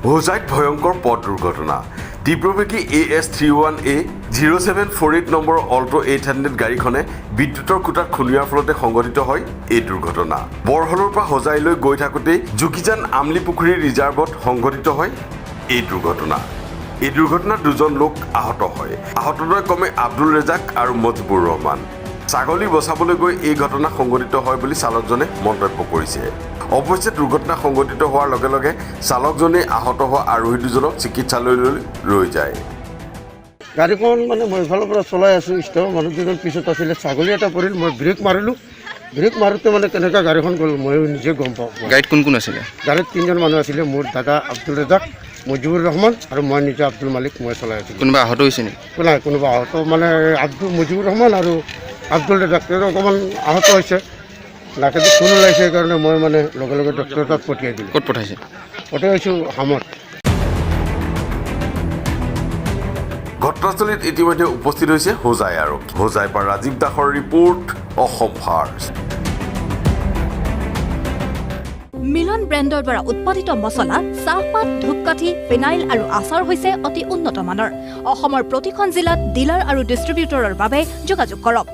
হোজাইত ভয়ংকৰ পথ দুৰ্ঘটনা। তীব্ৰবেগী AS 31 A 0748 নম্বৰৰ অল্ট' 800 গাড়ীখনে বিদ্যুতৰ খুঁটাত খুন্দিয়াৰ ফলতে সংঘটিত হয় এই দুৰ্ঘটনা। বৰহলৰ পৰা হোজাইলৈ গৈ থাকোঁতেই যোগীজান আমলিপুখুৰী ৰিজাৰ্ভত সংঘটিত হয় এই দুৰ্ঘটনা। এই দুৰ্ঘটনাত দুজন লোক আহত হয়। আহতদ্বয় ক্ৰমে আব্দুল ৰেজাক আৰু মজিবুৰ ৰহমান। ছাগলী বচাবলৈ গৈ এই ঘটনা সংঘটিত হয় বুলি চালকজনে মন্তব্য কৰিছে। অৱশ্যে দুৰ্ঘটনা সংঘটিত হোৱাৰ লগে লগে চালকজনে আহত হোৱা আৰোহী দুজনক চিকিৎসালয়লৈ লৈ যায়। গাড়ীখন মানে মই ইফালৰ পৰা চলাই আছোঁ, ষ্টাফৰ মানুহ দুজন পিছত আছিলে। ছাগলী এটা পৰিল, মই ব্ৰেক মাৰিলোঁ। ব্ৰেক মাৰোঁতে মানে কেনেকুৱা গাড়ীখন গ'ল, ময়ো নিজে গম পাওঁ। গাড়ীত কোন কোন আছিলে? গাড়ীত তিনিজন মানুহ আছিলে, মোৰ দাদা আব্দুল ৰাজাক, মুজিবুৰ ৰহমান আৰু মই নিজে আব্দুল মালিক, মই চলাই আছিলোঁ। কোনোবা আহত হৈছে নেকি? নাই, কোনোবা আহত মানে মুজিবুৰ ৰহমান আৰু আব্দুল ৰাজাক, তেওঁলোক অকণমান আহত হৈছে। নাকেদি খুন ওলাইছে, সেইকাৰণে মই মানে লগে লগে ডক্টৰৰ তাত পঠিয়াই দিলোঁ। ক'ত পঠাইছে? পঠিয়াইছোঁ হামত। ঘটনাস্থলীত ইতিমধ্যে উপস্থিত হৈছে হোজাই আৰক্ষী। হোজাইৰ পৰা ৰাজীৱ দাসৰ ৰিপৰ্ট, অসম ফাৰ্ষ্ট। মিলন ব্ৰেণ্ডৰ দ্বাৰা উৎপাদিত মছলা, চাহপাত, ধূপকাঠি, ফিনাইল আৰু আচাৰ হৈছে অতি উন্নত মানৰ। অসমৰ প্ৰতিখন জিলাত ডিলাৰ আৰু ডিষ্ট্ৰিবিউটৰৰ বাবে যোগাযোগ কৰক।